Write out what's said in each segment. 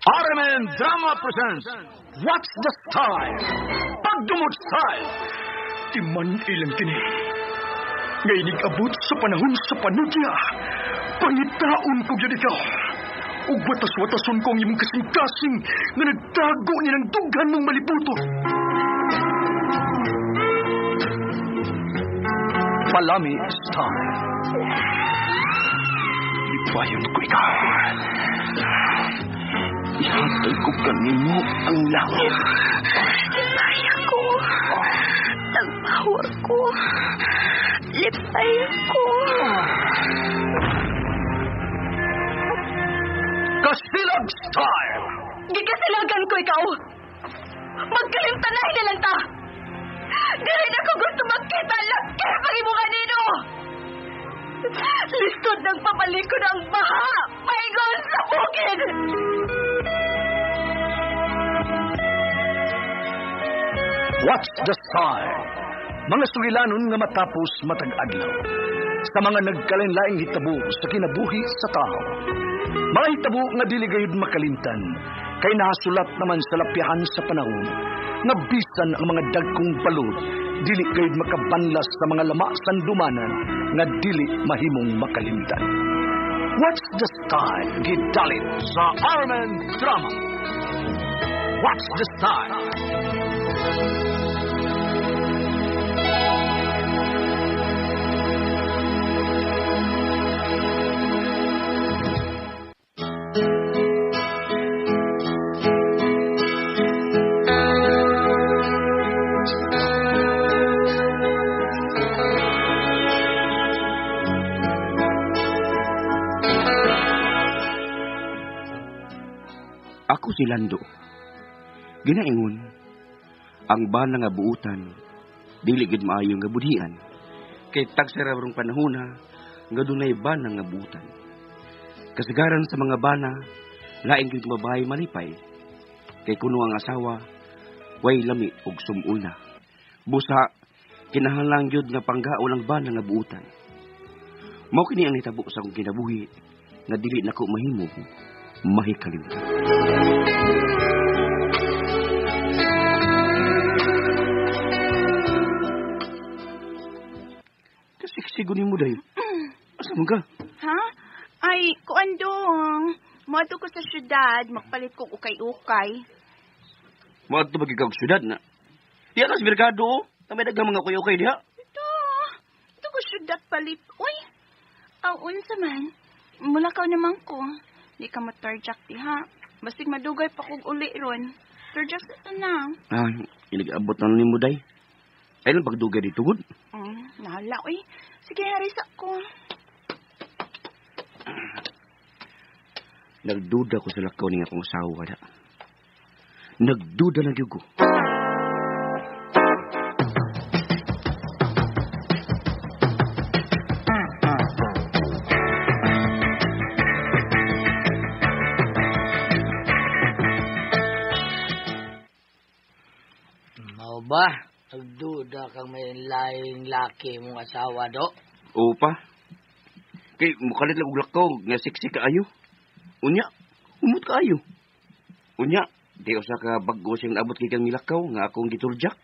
RMN Drama presents What's the Style? Pagdumot Style! Timan ilang kini. Ngay abot sa panahon sa panudya. Pangitaon ko gyud ikaw. Ug watas-watason ko ang imong kasing-kasing nga nagtago ni ng dughan mong malibuto. Palami Style. Lipayon ko ikaw. Ihatag ko kanimo ang langit. Lipay ako. Tagpawa ko. Lipay ako. Kasilag Style! Gikasilagan ko ikaw. Magkalimtanay na lang ta. Dili na ko gusto magkita laki pag imo kanino. Listod ng papaliko ng baha. Paingon sa bukid. What's the Style? Mga sugilanon nga matapos matag adlaw. Sa mga nagkalain-laing hitabo sa kinabuhi sa tao. Mga hitabo nga dili gayud makalimtan, kay nahasulat naman sa lapyahan sa panahon, nga bisan ang mga dagkong balod, dili gayud makabanlas sa mga lama sandumanan nga dili mahimong makalimtan. What's the Style? Gidalit sa RMN Drama. What's the Style? Ako si Lando. Ginaingon, ang bana nga buutan, dili gid maayo nga budhian. Kay tagsara rong panahona nga dunay bana nga buutan. Kasagaran sa mga bana, laing gid babae malipay. Kay kuno ang asawa, way lami og sumuna. Busa, kinahanglan gyud nga panggaon ang bana nga buutan. Mao kini ang nitabo sa akong kinabuhi nga dili nako mahimo mahikalimtan. Kasiksigo ni mo dayo. Asa mo ka? Ha? Ay, kuan dong. Moadto ko sa syudad, magpalit ko ukay-ukay. Moadto ba ikaw sa syudad na? Diya ka sa merkado, oh. Tamay daghang mga ukay-ukay diha. Ito, ito ko syudad palit. Uy, aw unsa man. Mulakaw naman ko. Di ka mo-turjak diha. Basig madugay pa kog uli ron. Turjak sa na. Ah, inag-abot na ni mo day. Ay lang pagdugay dito gud. Nahala uy. Sige, harisa ko. Nagduda ko sa lakaw ni akong asawa da. Nagduda lang gyud ko. Mao ba? Nagduda kang may laing laki mong asawa, do? Oo pa. Kay mukalit lang og lakaw nga siksik kaayo. Unya, umot kaayo. Unya, di usa ka bag-o siyang naabot kay kang nilakaw nga akong giturjak.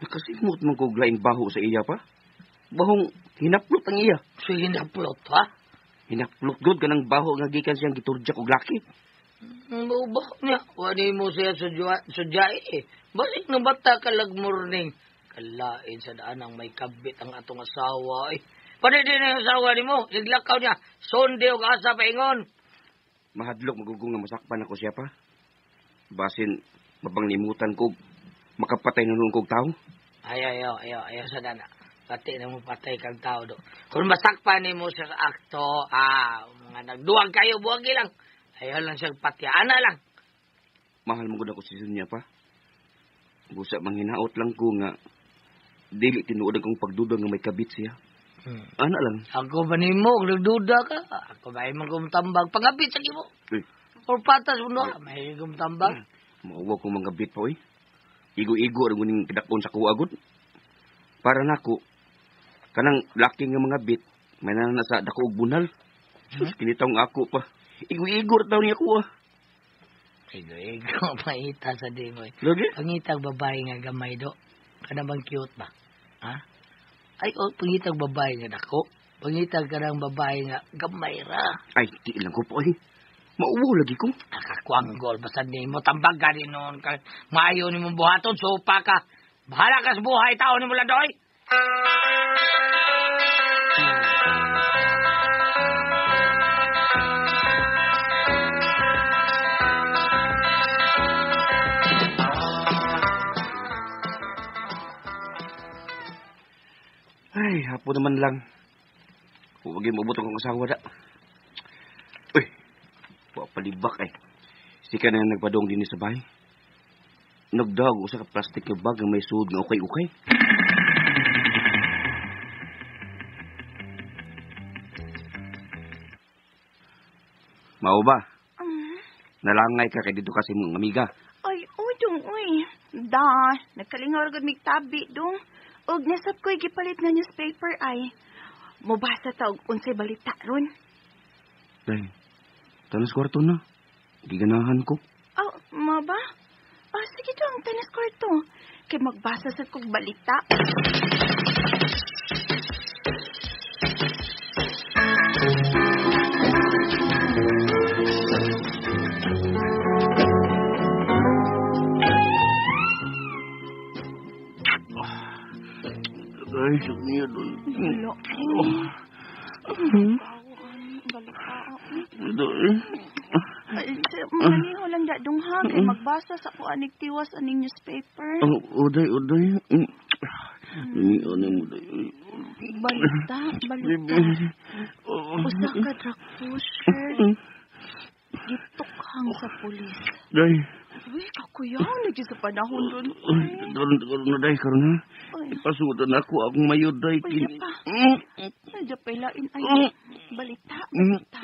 Nakasimot man kog laing baho sa iya pa. Bahong hinaplot ang iya. So hinaplot, ha? Hinaplot gud kanang baho nga gikan siyang giturjak og laki. Mao ba niya? Wani mo siya sudyai eh. Basig nang bata ka lag morning. Kalain sa daan ang may kabit ang atong asawa eh. Pwede din ang asawa ni mo. Siglakaw niya. Sunday og asa paingon. Mahadlok magugong nga masakpan ako siya pa. Basin, mapanglimutan ko. Makapatay na noon kog tao. Ay, ayaw, ayaw, ayaw sa dana. Pati na mo patay kang tao do. Kung masakpan ni mo sa akto, mga nagduwag kayo, buwag lang. Ayaw lang siyang patya. Ana lang. Mahal mo gud ako si Sonia pa. Busa manghinaot lang ko nga dili tinuod akong pagduda nga may kabit siya. Ana lang. Ako ba nimo nagduda ka? Ako ba imong kumtambag pangabit sa kimo? Eh. Or patas mo no? May kumtambag. Mauwaw kong mangabit pa oy. Igo-igo ra nguning kidakon sa kuha gud. Para nako kanang laki nga mga bit may na sa dako og bunal. Sus kinitawng ako pa. Igo-igo ra taw niya kuha. Ego-ego, pangita sa di mo. Lagi? Pangitag babae nga gamay do. Kana bang cute ba? Ha? Ay, oh, pangitag babae nga dako. Pangitag ka ng babae nga gamay ra. Ay, di lang ko po ay. Mauwo lagi ko. Nakakuanggol, basta di mo tambag gani noon. Maayo ni mong buhaton, sopa ka. Bahala ka sa buhay, tao ni mo landoy. Ay, hapon naman lang. Huwag yung mabuto kong asawa da. Uy, wa palibak ay. Sika na nagpadong din sa bahay. Nagdog usa ka plastic nga bag nga may suod nga ukay-ukay. Mao ba? Nalangay ka kay dito kasi mong amiga. Ay, uy, dong, uy. Da, nagkalingaw ra gud mig tabi, dong. Og nasab ko'y gipalit nga newspaper ay. Mubasa ta og unsay balita ron. Day, tanas kwarto na. Giganahan ko. Oh, ma ba? Ah, sige dong, tanas kwarto. Kay magbasa sa kog balita. Ay, niya doon. Wala. Oh. Balita. Doon. Ay, Maniho lang da dong ha, kay magbasa sa ko anig tiwas aning newspaper. Oh, uday, uday. Ano mo, day. Balita, balita. Usa ka drug pusher. Gitukhang sa pulis. Day. Uy, kakuyaw na sa panahon doon. Karon, karon na, day, karon ha. Ipasudan ako akong mayo, day. Uy, pa. Nadya pa ilain ay. Balita, balita.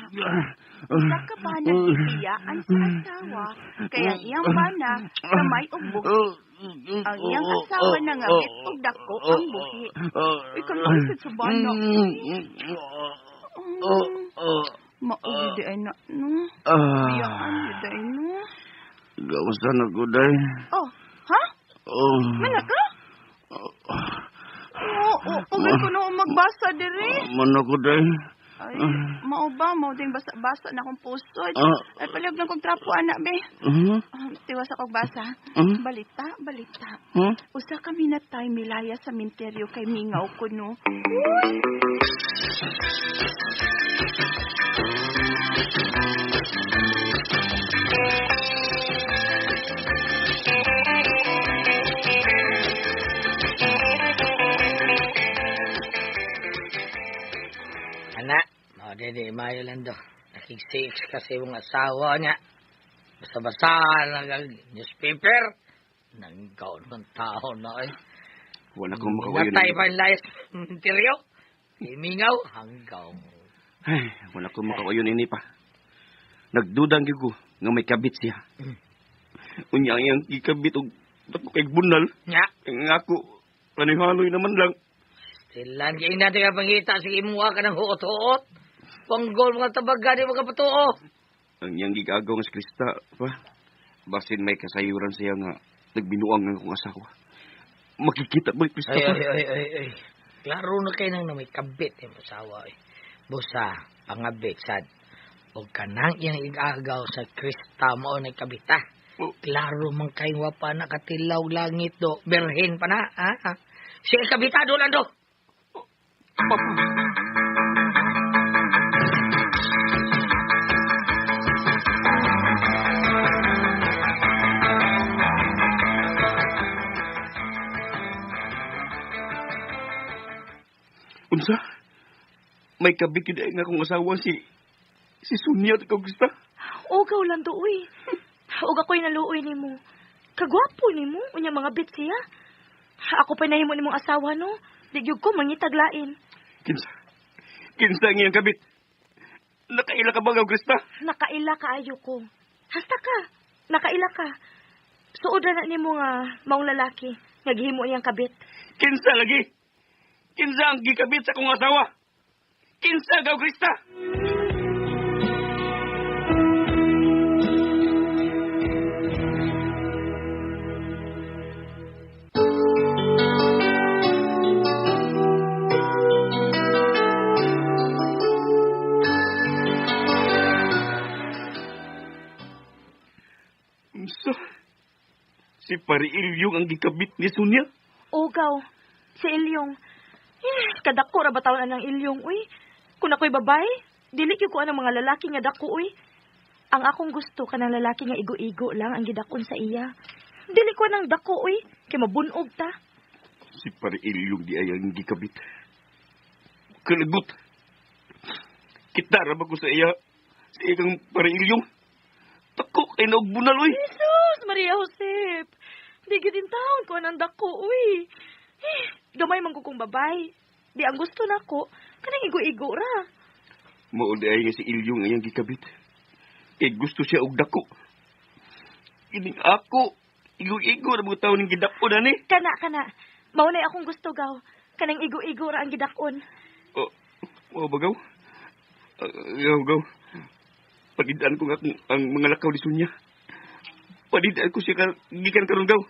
Usa ka ba nagpiyaan sa asawa, kaya ang iyang bana kamay og buhi. Ang iyang asawa nangabit og dako ang buhi. Uy, kalusid sa bana. Maugi di ay na, no? Piyaan di ay, no? Gawasan ako, day. Oh, ha? Oh. Mana ka? Oo, pugay ko na magbasa diri. Mana ko, day. Ay, mao ba? Mao din basa-basa na akong pusod. Ay, palihog lang kong trapo, anak, be. Tiwas akong basa. Balita, balita. Usa kami natay milaya sa minteryo kay mingaw ko, no? Uy! Anak, mao dili mayo lang do. Nakig-sex kasi yung asawa niya. Basta-basta lang ang newspaper. Nanggaw naman tao na eh. Wala akong makawayon. Natay pa yung layas interior. Imingaw, hanggaw. Ay, wala akong makawayon ini pa. Nagdudang gyud ko nga may kabit siya. Unya ang iyang gikabit og dako kay bunal. Nya. Nga ako, hanoy-hanoy naman lang. Silan, kaya natin ka pangita, sige imuha ka ng huot-huot. Panggol mga tabaga, di mga patuo. Ang iyang gigagaw nga si Krista, pa. Basin may kasayuran siya nga nagbinuang nga akong asawa. Makikita ba Krista Ay, pa? ay, ay, ay, ay. Klaro na kayo nang may kabit yung asawa. Eh. Busa, pangabit, sad. O kanang iyang igagaw sa Krista mo nagkabita. Oh. Klaro man kayong wapa na katilaw langit do. Berhin pa na, ha? Siya kabitado lang do. Papa. Unsa? May kabit yun ay nga akong asawa si Sonia at ikaw, Krista. Ugaw lang do, uy. Ug ako'y naluoy nimo. Kagwapo nimo, unya mga bit siya. Ako pa nahimo nimong asawa, no? Di gyud ko mangitaglain. Kinsa? Kinsa ang iyang kabit? Nakaila ka ba, Gaw Krista? Nakaila kaayo ko. Hasta ka. Nakaila ka. Suod na nimo nga maong lalaki nga gihimo iyang kabit. Kinsa lagi? Kinsa ang gikabit sa akong asawa? Kinsa, Gaw Krista? Unsa? Si Pare Ilyong ang gikabit ni Sonia? Ogaw, si Ilyong. Kadako ra ba taon anang Ilyong, uy? Kung ako'y babae, dili gyud ko anang mga lalaki nga dako, uy. Ang akong gusto kanang lalaki nga igo-igo lang ang gidakon sa iya. Dili ko nang dako, uy, kay mabunog ta. Si Pare Ilyong di ay ang gikabit. Kalagot. Kita ra ba ko sa iya? Sa iyang Pare Ilyong? Dako kay naog bunal, uy. Jesus, Maria Josep. Di gyud in taon ko anang dako, uy. Gamay man ko kong babae. Di ang gusto nako kanang igo-igo ra. Mao di ay nga si Ilyong ang iyang gikabit. Kay gusto siya og dako. Kining ako, igo-igo ra mga tawo ning gidako na ni. Kana, kana. Mao na akong gusto gaw. Kanang igo-igo ra ang gidakon. Oh, mao ba gaw? Gaw, gaw. Padidaan ko nga ang mga lakaw ni Sonia. Padidaan ko siya gikan karon gaw.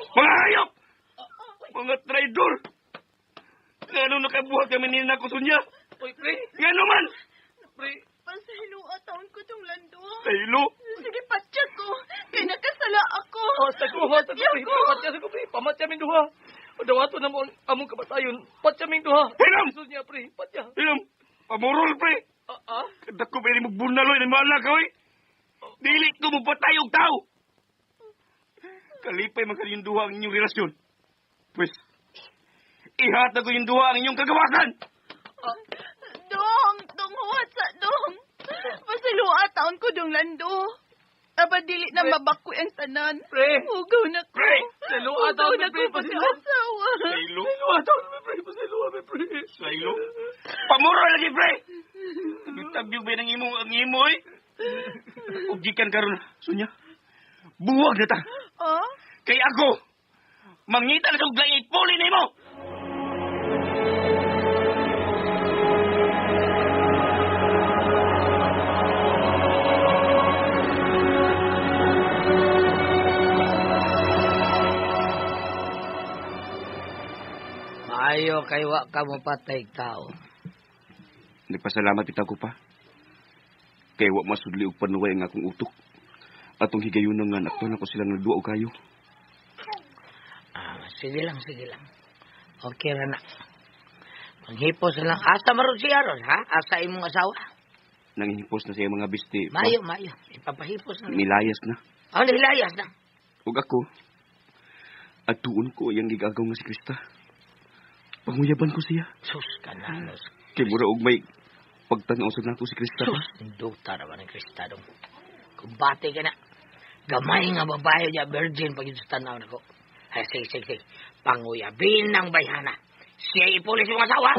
Mga hayop! Mga traidor! Ngano nakabuhat kami ni nako Sonia? Uy, pre! Ngano man? Pre! Pasahilo taon ko tong Lando. Sahilo? Sige, patya ko. Kay nakasala ako. Patya ko, pre. Patya ko, pre. Pamatya ming duha. O dawato na mo ang among kabatayon. Patya ming duha. Hilam! Jesus niya, pre. Patya. Hilam! Pamurol, pre! Ah? Kadako pa rin magbunaloy ng mga ka, oy! Dili ko mo patay og tao! Kalipay man kayong duha ang inyong relasyon. Pwes, ihatag ko yung duha ang inyong kagawasan! Dong! Dong, huwat sa dong! Pasilua taon ko dong Lando. Aba, dili na mabakoy ang tanan. Pre! Hugaw na ko. Pre! Silua Hugaw taon na na, pre. ko pagkaasawa. Sailo? Silua taon na, pre. Pasilua, pre. Sailo? Pamuro lagi, pre! Tagyog ba ng imo ang imo, eh? Ug gikan karon, Sonia. Buwag na ta. Oh? Kay ako, mangita na sa uglang ipuli nimo! Maayo kay wa ka mopatay tao. Nagpasalamat kita ko pa. Kay wa masudli og panuway ang akong utok. Atong higayon nga naktuan ako silang nagduwa og kayo. Ah, sige lang, sige lang. Okay ra na. Panghipos na lang. Asa maron siya ron, ha? Asa imong asawa? Nanghipos na siya mga biste. Mayo, mayo. Ipapahipos na. Nilayas na. Oh, nilayas na. Ug ako, atuon ko iyang gigagaw nga si Krista. Panguyaban ko siya. Sus, kananos. Kay mura og may pagtanaw sa nako si Krista. Sus, induta na ba ng Krista dong. Kumbate ka na. Gamay nga babae niya, virgin, pag sa tanaw na ko. Ay, sige, sige, sige. Panguyabin ng bayhana. Siya ipulis yung asawa.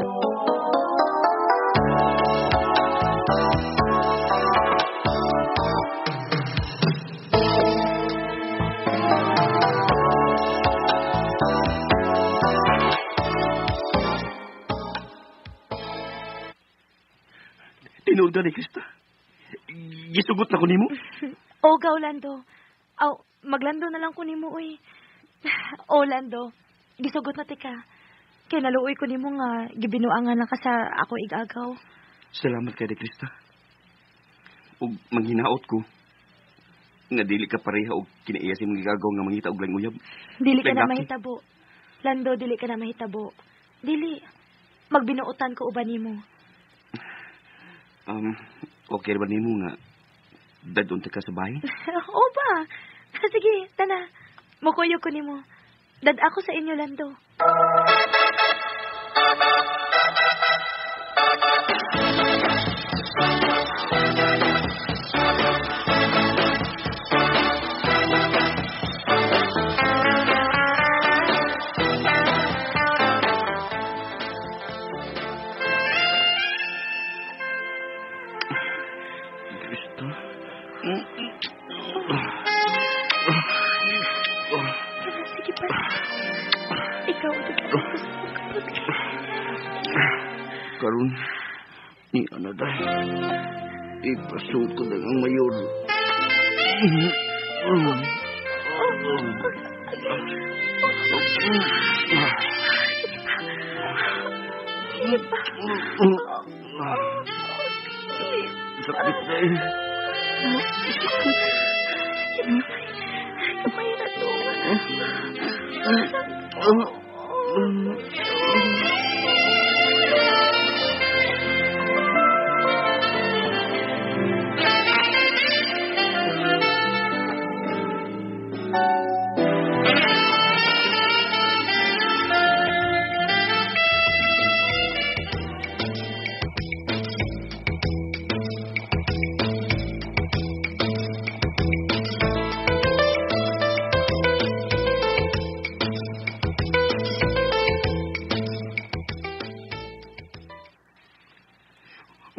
Tinuod ni Krista. Gisugot na ko nimo. Ogaw, Lando. Aw, maglando na lang ko nimo, uy. O, Lando, gisugot na tika. Kay naluoy ko nimo nga gibinuangan na ka sa ako igagaw. Salamat kay Krista. Ug manghinaot ko nga dili ka pareha og kinaiya sa imong gigagaw nga mangita og laing uyab. Dili ka na Laki. mahitabo. Lando, dili ka na mahitabo. Dili. Magbinuotan ko uban nimo. Okay ba nimo nga dadon ta ka sa bahay? Oo ba? Sige, tana. Mukuyo ko nimo. Dad ako sa inyo, Lando. Krista. Sige pa. Ikaw, di ba? Gusto ko kapag... Karon ni ano dahil ipasuko na ang mayor. Sige pa. Sakit na eh. Kamay na to.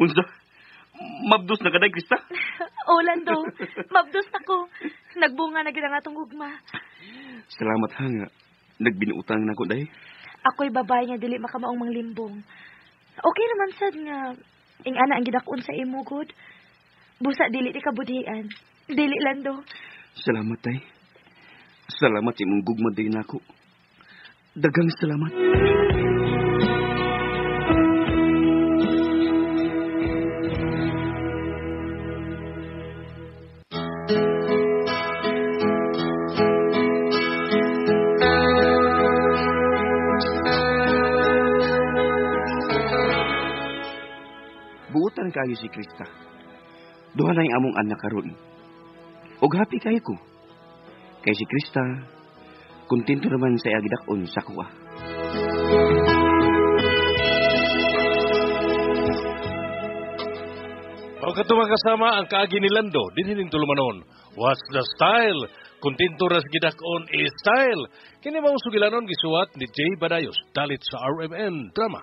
Unsa? Mabdos na ka day, Krista? Oh, Lando. Mabdos na ko. Nagbunga na gid ang atong gugma. Salamat ha nga. Nagbinuutang na ko day. Ako'y babae nga dili makamaong manglimbong. Okay naman sad nga ing-ana ang gidakon sa imo gud. Busa dili ti kabudhian. Dili, Lando. Salamat day. Salamat sa imong gugma day nako. Daghang salamat. Buotan kayo si Krista. Duha na yung among anak karon. Og happy kayo ko. Kay si Krista, kontento naman sa iya gidak-on sa kuha. O katong kasama ang kaagi ni Lando, dinhi ning tulumanon. What's the style? Kontento ras gidak-on is style. Kini mao sugilanon gisuwat ni Jay Badayos dalit sa RMN Drama.